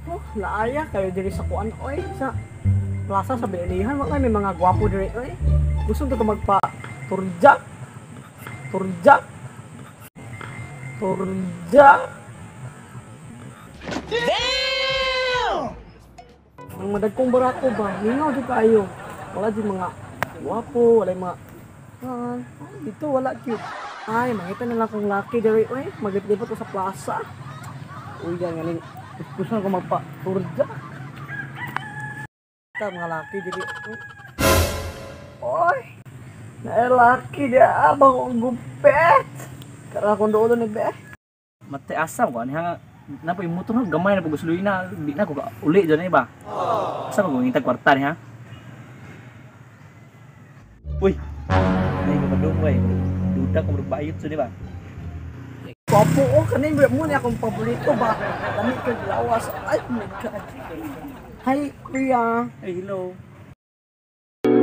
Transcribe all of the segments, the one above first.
Oh, laaya kayo diri sa kuan oy, sa plaza sa Bililihan, wala may mga gwapo diri oy. Gusto ko magpa turja. Turja. Turja. Damn! Ang madagkong barako ba, mingaw jud kaayo. Wala jud mga gwapo, wala mga dito wala cute. Ay, mangita na lang kong laki diri oy, maglibot ko sa plaza. Uy, yan galing. Gusto ko magpa-turja. Ta mga laki diri. Oy. Naay laki di abang ang gupet. Kara akong duolon ni be. Matay asa ko ani ha na po yung motor gamay na pag gusuloy na di na ko uli dyan ba. Asa ko ngitag kwarta ni ha. Uy. Nay ko padung way. Duda ko bayot so di ba. Gwapo o kanin mo ni akong paborito ba. Lami kay lawas. Ay my God. Hi kuya. Hey, hello.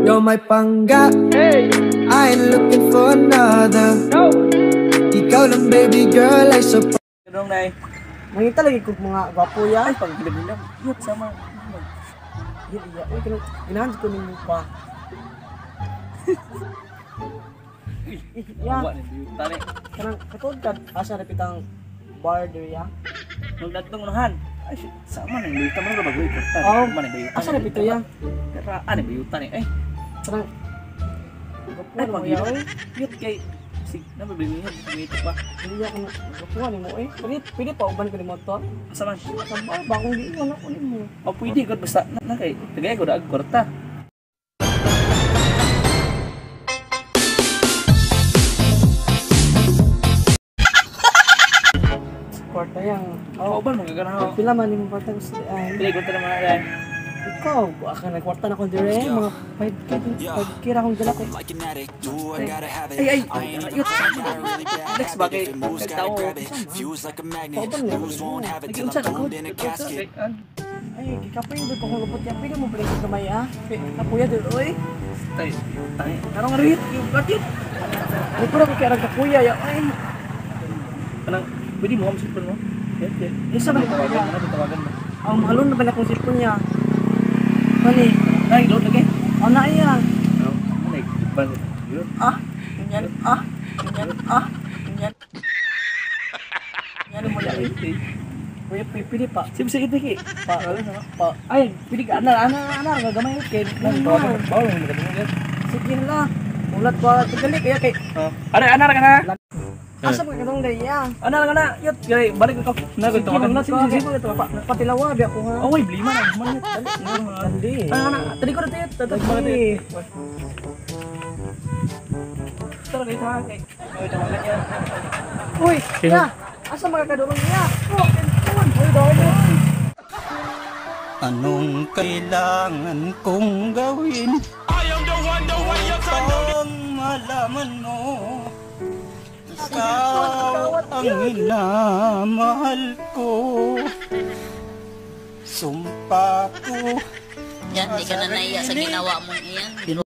You're my pangga. Hey. I ain't looking for another. No. Ikaw lang baby girl ay so Kadong nay. Mangita lagi kog mga gwapo ya. Ay pagbilab-bilab. Yut sama. Iya iya. Uy kanang ginahan ko nimo pa. Ya. Wa ni biyuta ni. Kanang katod ka asa na pitang bar diri ya. Magdatong unahan. Ay sama nang biyuta man ra bagoy kwarta. Oh, Man ni biyuta. Asa na pito ya? Kara ani biyuta ni. Ay, Kanang ay gwapo mo ya oy. Yut kay sig na ba biyuta ngito pa. Hindi ako gwapo nimo oy. Pwede pa uban ko nimo to. Asa man? Sa bar ba kung di wala ko nimo. O pwede gud basta na kay tagay ko daag kwarta. Kwarta yang. Oh, uban mo gaganaw. Pila man nimo kwarta gusto ay. Pili kwarta naman na Ikaw, baka nagkwarta na ko dire, mga 5K, 5K ra akong dala ko. Ay ay, yut. Next ba kay tao. Pauban na ko nimo. Nag-unsa na ko. Ay, gikapoy jud ko kung lupot ya. Pwede mo balik gamay ah. Kapuya diri oy. Tay, tay. Karong rit, batit. Ay pura ko kay arang kapuya ya oy. Kanang pwede mo ang cellphone mo? Isa ba ni Tawagan kuya? mo, tawagan mo. Ang mahalon na ba na akong cellphone niya? Mani, Nay, load lagi. oh na iya. Oh, nay, ban. Yut. Ah, ganyan, ah, ganyan, ah, ganyan. Ganyan mo ya. Kuya, pwede pa. Sige sige tiki. Pa, pa. Ay, pwede ka ana ana ana gamay kay tawagan. Bawal mo magadungog. Sige la. Ulat pa, tagali kaya kay. Oh. Ana ana ra ka na. Asa ba katong daya? Ana ra ka na. Yut, kay balik ko. Na ko tawagan. Sige, sige, sige, patilawa biya ko ha. Oh, wait, blima na. Man, Dali. Ana ana, tadi ko na tayo. Tadi Dali. Tara kay ta kay. Oy, tawagan niya. Uy, ya. Asa mga kadulong niya? Oh, kenton. Uy, dali. Anong kailangan kong gawin? Upang malaman mo ikaw ang minamahal ko. Sumpa ko. Yan, di ka na naiya sa ginawa mong iyan.